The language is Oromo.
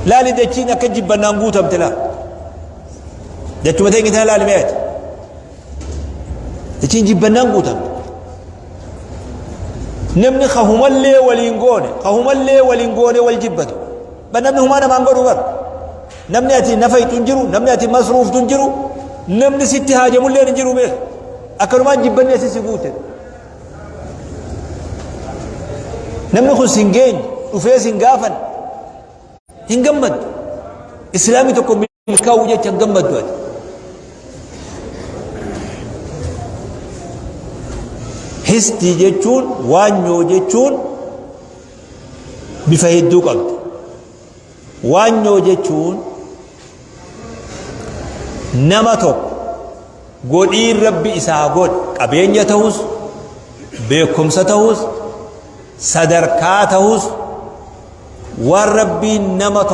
Laali dachiin akka jibbannaan guutamte laa. Dachuma teenya tana laali mee ati. Dachiin jibbannaan guutamte. Namni kahumallee waliin goone kahumallee waliin goone wal jibbatu. Ba namni humaa namaan godhu bar. Namni ati nafa hin jiru, namni ati masruuftu hin jiru, namni sitti haajamullee hin jiru beek. Akkanumaan jibbanni asi si guute. Namni kun sin geenye, dhufee sin gaafan, hin gammaddu. Islaamii tokko milkaa'uu jecha hin gammaddu ati. Histii jechuun waanyoo jechuun bifa hedduu qabdi. Waanyoo jechuun nama tokko godhiin Rabbi isaa godhe qabeenya tahus, beekumsa tahus, sadarkaa tahus, waan Rabbiin nama